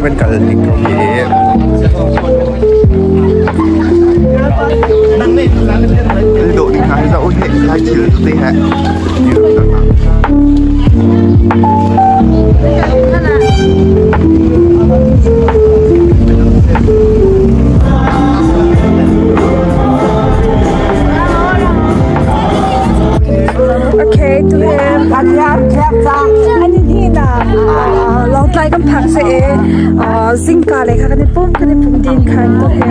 Kan kal ning ko hi. Dawh ding hna hi zoh hi lai thil te he. Okay, tu he ani hi na Lawngtlai kan phak se e zingka le kha kan i pum kan i pum din khan tu he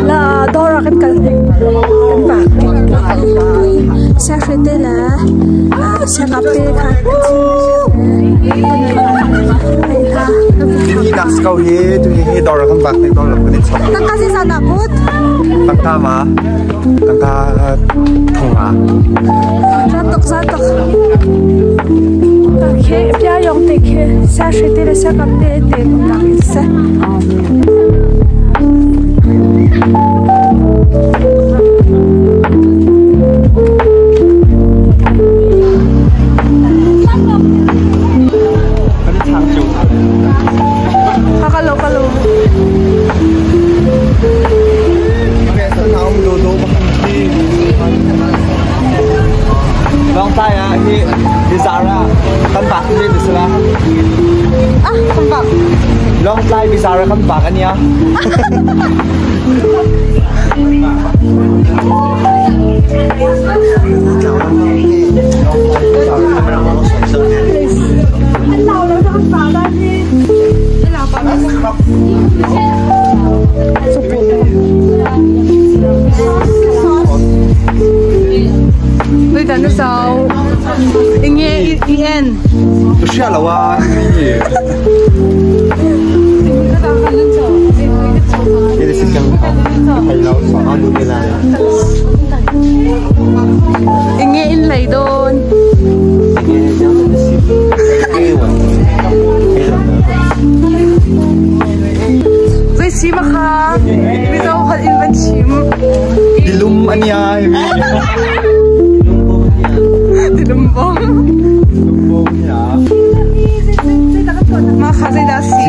la dora kan kal kan bak siahre te le siangap te kha Hi nak kau hi tu hi dora kan bak ning dora kan i chok. Tangka si sana put. Tangka ma tangka thonga. Zatok zatok. Okay, pia yong te khe siahre te le siangap te te tak se. Kan i chang cio. Kakalo kalo. Lawngtlai ah hi bizar ah kan bak ti ti sila. Ah, kan bak. Lawngtlai bizar ah kan bak ania. Zeidah na sau? Inge i en. Sia lo ah. Ini si kang thai lo so an du la. Inge in lei don. Zei si ma kha? Mizo khat in van chim. Dilum ania. Dilum bom. Ma kha zeidah si?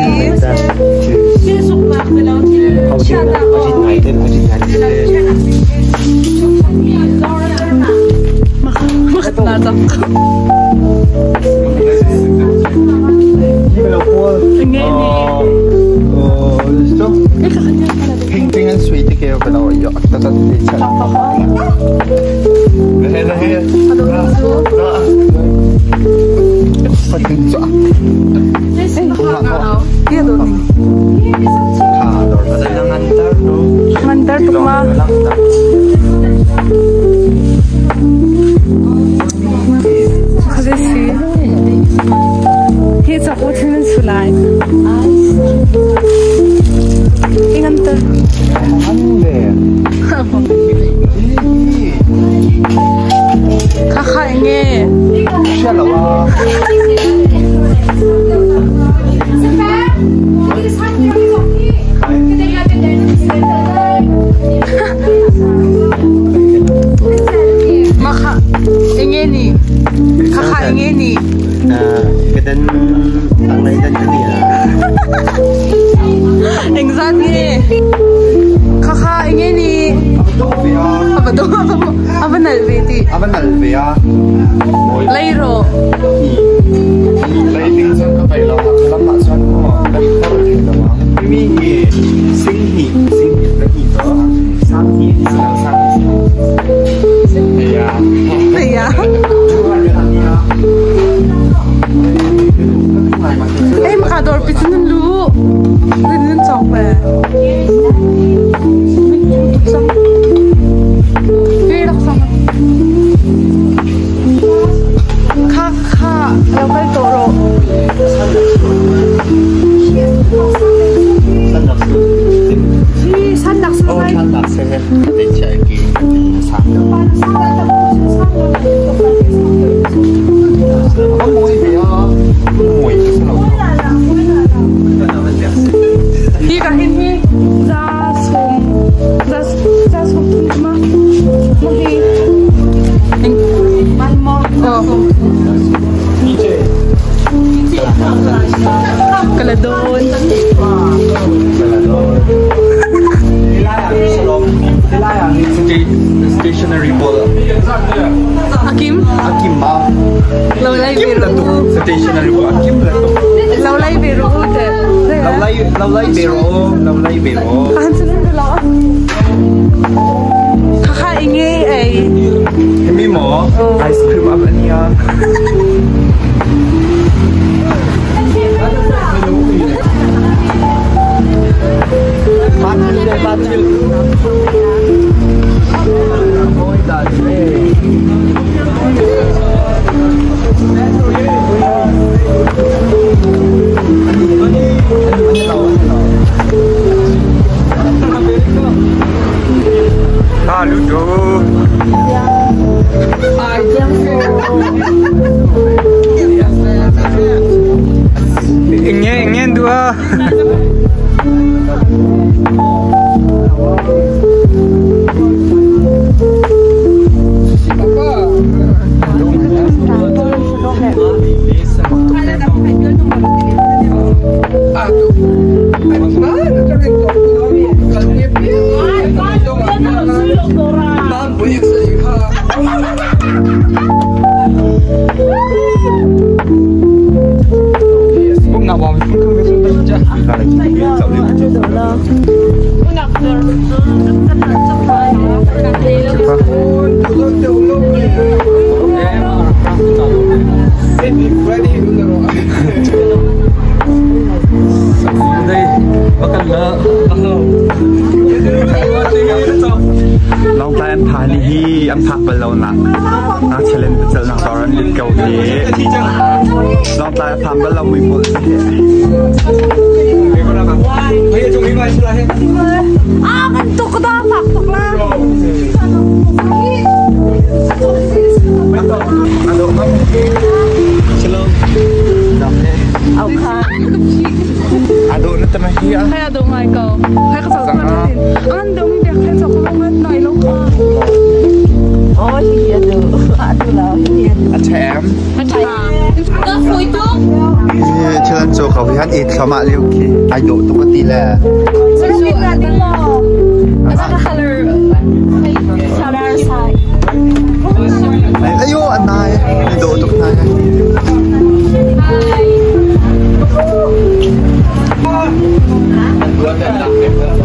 Na zak. Inge ni. Ping and sweet ke yo ka yo ta ta ti cha. He he. Sa tin cha. Iya do ni. Kha dor ta Ngantar tuk ma. Kha zei si? Hi cak u thil nan su lai. Hi ngantar. Kha kha inge. Sia lo ah. Ma kha inge ni. Kha kha inge ni. Kedan tang lai dan tadi ya. Engzat nge. Kha kha inge ni. Apa do apa apa nal ve ti. Apa nal ve ah. Lai ro. Lai ding chuan ka pai lo lam ah chuan maw kan thar thei lo ang. Mi hi sing hi sing hi ka hi to sang hi sang sang ya. Ya. Ei ma ka dor pi chu nan lu. Nan nan chok pe. Kha kha lo kal to ro. Si san nak Oh, lai. san nak se he. Te cha ki sang. Apa mui ve ah. Mui ka lo. Hi ka hin hi za som za za som thum ma. Ma hi. Ing man mo. Oh. Kaladon. Stationary pawl. Akim. Akim ma. Lo lai Kim ve la tuk. Stationary pawl akim la tuk. Lo lai ve ru te. Lo lai lo lai ve ro. Lo lai ve ro. An sun lo. Kha kha inge ei. Himi mo ice cream up ania. Batil de batil. Saludo. Nge nge dua. Lawngtlai an phan hi an phak bal lo nak na challenge pachal nak dawr an lit ko hi. Lawngtlai a phan bal lo mi pawl si hi. Ah, kan tuk da fak tuk la. Ado na tama hi ah. Kaya do ngai ko. Kaya ka sa ko natin. An do mi bek kaya sa ko ngat nai lo ka. A chem. Thil an caw ko hi han i thlawmah lio khi ai dawh tuk a ti le. Ayo an nai ai dawh tuk hna hi.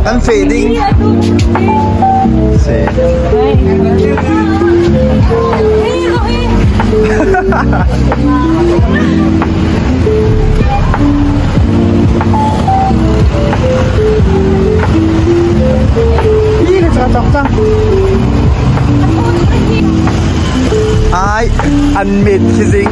An feh ding. Si. Ai, an mit khi ding.